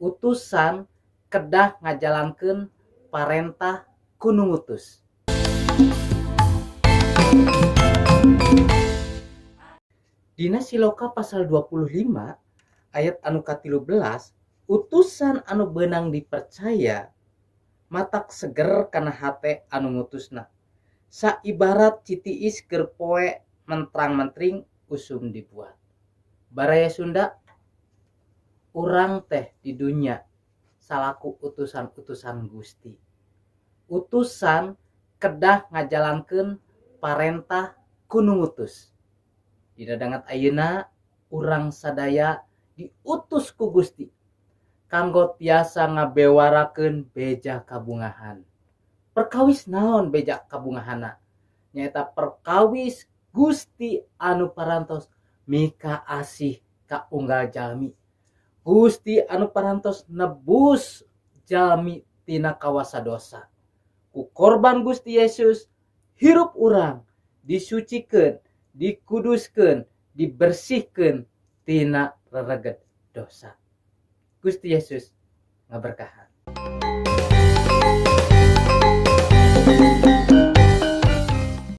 Utusan kedah ngajalankeun parentah ku nu ngutus. Dina Siloka pasal 25 ayat anu ka-13, utusan anu beunang dipercaya matak seger kana hate anu ngutusna. Saibarat citiis keur poe mentrang-mentring usum dibuat. Baraya Sunda, urang teh di dunya salaku utusan-utusan Gusti. Utusan kedah ngajalankeun parentah ku nu ngutus. Dina danget ayeuna urang sadaya diutus ku Gusti kanggo tiasa ngabewarakeun beja kabungahan. Perkawis naon beja kabungahana? Nyaeta perkawis Gusti anu parantos mika asih ka unggal jalmi. Gusti anu parantos nebus jalmi tina kawasa dosa. Ku korban Gusti Yesus hirup urang disucikeun, dikuduskeun, dibersihkeun tina rereget dosa. Gusti Yesus ngaberkahan.